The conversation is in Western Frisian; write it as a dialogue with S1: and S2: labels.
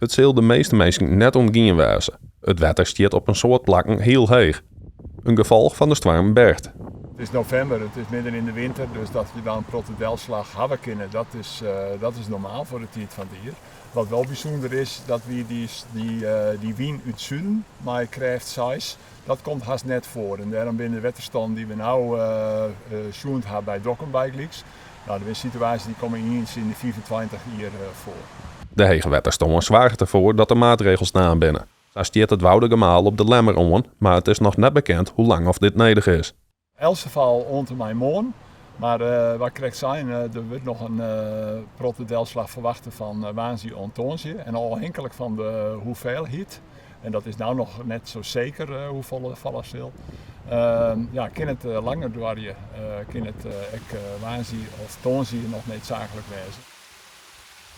S1: It sil de measte minsken net ûntgien wêze, it wetter stiet op in soad plakken hiel heech. In gefolch fan de stoarm Bert.
S2: It is novimber, it is midden yn de winter, dus dat je dan in protte delslach hawwe kinne, dat is, dat is normaal foar de tiid fan it jier. Wat wol bysûnder is, dat wie dy, dy, dy wyn út suden mei krêft 6, dat komt hast net foar. En dêrom binne de wetterstannen dy't we no sjoen ha by Dokkum bygelyks, no, dat binne situaasjes dy komme iens yn de 25 jier foar.
S1: De hege wetterstân soarget derfoar dat der maatregels naam binne. Sa stiet it Woudagemaal op De Lemmer oan, mar it is noch net bekend hoe lang oft dit nedich is.
S2: Elts gefal oant en mei moarn. Mar wat krekt sein, der wurdt noch in protte delslach ferwachte fan woansdei oant tongersdei. En ôfhinklik fan de hoeveelheid, en dat is no noch net sa seker hoefolle falle sil, ja, kin it langer duorje. Kin it ek woansdei of tongersdei noch needsaaklik wêze.